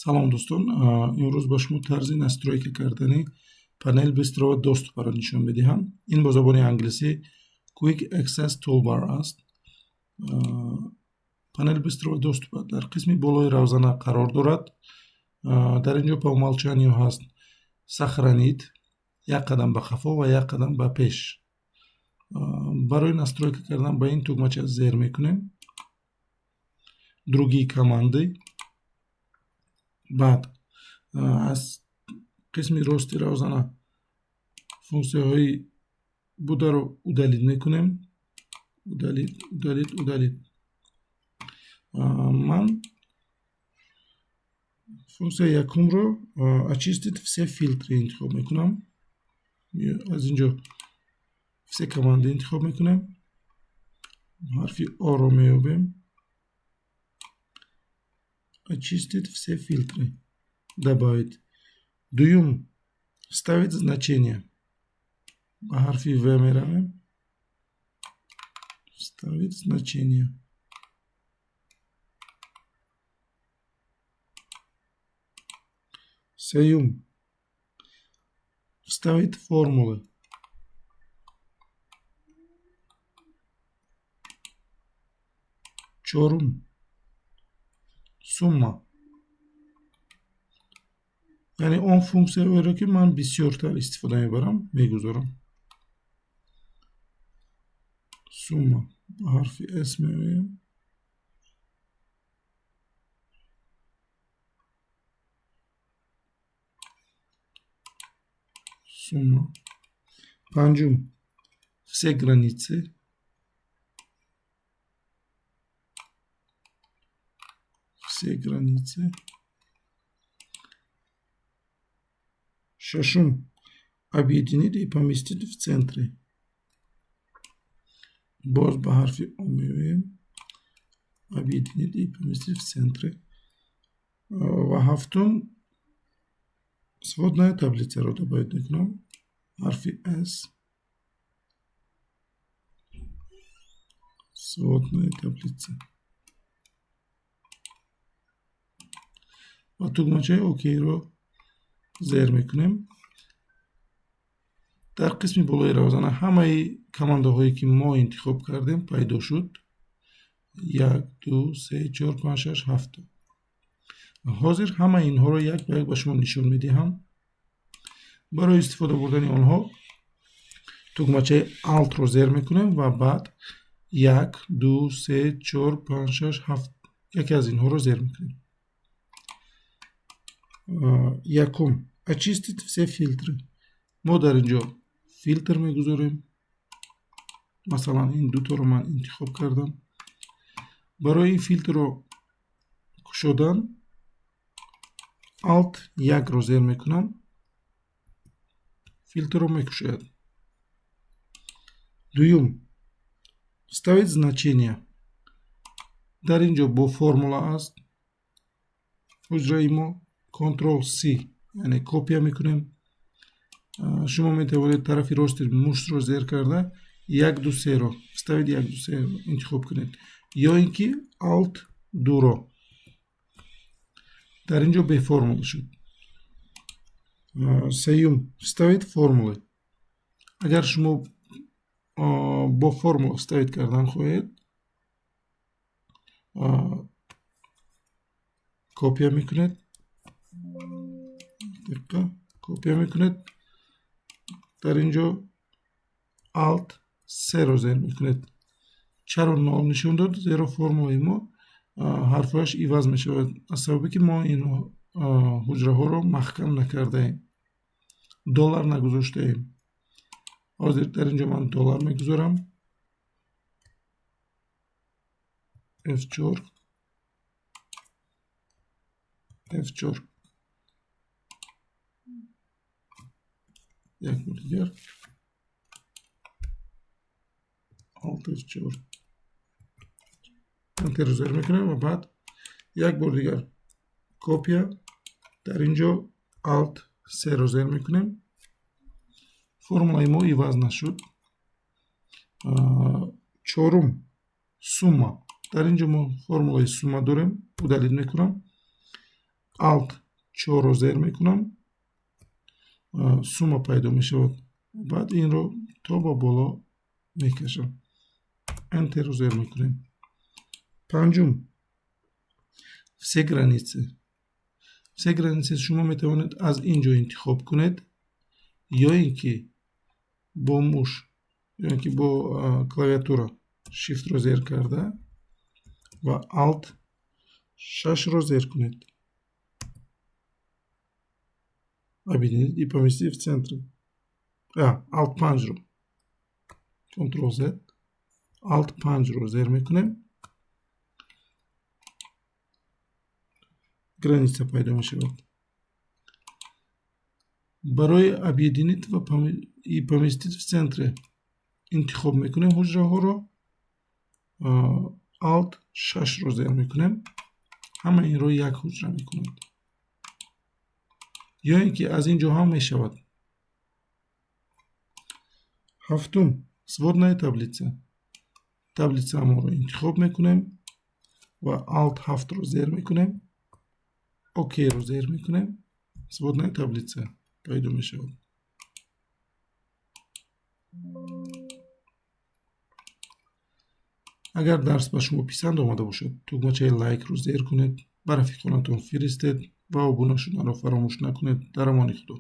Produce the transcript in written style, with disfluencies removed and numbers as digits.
Салом, дӯстон. Имрӯз ба шумо тарзи настройка кардани панель быстрого доступаро нишон медиҳам. Ин бо забони англисӣ Quick Access Toolbar аст. Панель быстрого доступа дар қисми болои равзана қарор дорад. Дар ин ҷо по умолчанию ҳаст «Сохранить», як қадам ба қафо ва як қадам ба пеш. Барои настройка кардан ба ин тугмача зер мекунем, «Другие команды», баъд аз қисми рости равзана функсияҳои бударо удалить мекунем. Удалить, удалить, удалить. Ман функсияи якумро, «Очистить все фильтры», интихоб мекунам. Аз ин ҷо «Все команды» интихоб мекунем, ҳарфи Оро меёбем, «Очистить все фильтры», добавить. Дуюм, «Вставить значение», ба ҳарфи В меравем, «Вставить значение». Сеюм, «Вставить формулы». Чорум, «Сумма», яъне он функсияҳоеро, ки ман бисёртар истифода мебарам, мегузорам. «Сумма», ба ҳарфи С меоем. «Сумма». Панҷум, «Все границы». «Все границы». Шашум, «Объединить и поместить в центре». Боз ба ҳарфи О меоем, «Объединить и поместить в центре». Ва ҳафтум, «Сводная таблицаро» добавить мекунам, ҳарфи С, «Сводная таблица», ва тугмачаи «Окейро» зер мекунем. Дар қисми болои равзана ҳамаи командаҳое, ки мо интихоб кардем, пайдо шуд: як, ду, се, чор, панҷ, шаш, ҳафт. Ҳозир ҳамаи инҳоро як ба як ба шумо нишон медиҳам. Барои истифода бурдани онҳо тугмачаи Алтро зер мекунем ва баъд як, ду, се, чор, панҷ, шаш, ҳафт, яке аз инҳоро зер мекунем. Якум, «Очистить все фильтры». Мо дар ин ҷо филтр мегузорем. Масалан, ин дуторо ман интихоб кардам. Барои ин филтрро кушодан Alt якро зер мекунам, филтрро мекушояд. Дуюм, «Вставить значение». Дар ин ҷо бо формула аст ҳуҷраи мо. Ctrl C, яъне копия мекунем. Шумо метавонед тарафи рости мушро зер карда, як, ду, серо, «Вставить», як, ду, серо интихоб кунед ё ин ки Alt дуро. Дар ин ҷо бе формула шуд. Сеюм, «Вставить формулы». Агар шумо бо формула вставить кардан хоҳед, копия мекунед, дақиқа, копия мекунед, дар ин ҷо Alt серо зер мекунед. Чаро нол нишон дод? Зеро формулаи мо ҳарфҳояш иваз мешавад, аз сабабе ки мо ин ҳуҷраҳоро маҳкам накардаем, доллар нагузоштаем. Ҳозир дар ин ҷо ман доллар мегузорам, F4, F4, як бор дигар Alt F4, Enter зер мекунем ва баъд як бор дигар копия, дар ин ҷо Alt серо зер мекунем. Формулаи мо иваз нашуд. Чорум, «Сумма». Дар ин ҷо мо формулаи сумма дорем, удалить мекунам. Alt 4-ро зер мекунам, сумма пайдо мешавад. Баъд инро то ба боло мекашам. Enter-ро зер мекунем. Панҷум, все границы. Все границы шумо метавонед аз ин ҷо интихоб кунед ё ин ки бо муш, ё ин ки бо клавиатура Shift-ро зер карда ва Alt 6-ро зер кунед. Объединить и поместить в центре. Alt 5-ро. Ctrl Z. Alt 5-ро зер мекунем. Граница пайдо мешавад. Барои объединить ва и поместить в центре интихоб мекунем ҳуҷраҳоро. Alt 6-ро зер мекунем. Ҳама инро як ҳуҷра мекунад. Ё ин ки аз ин ҷо ҳам мешавад. Ҳафтум, сводная таблица. Таблицаамонро интихоб мекунем ва Alt 7-ро зер мекунем. OK-ро зер мекунем. Сводная таблица пайдо мешавад. Агар дарс ба шумо писанд омада бошад, тугмачаи лайкро зер кунед, ба рафиқонатон фиристед ва обуна шуданро фаромӯш накунед. Дар амони Худо.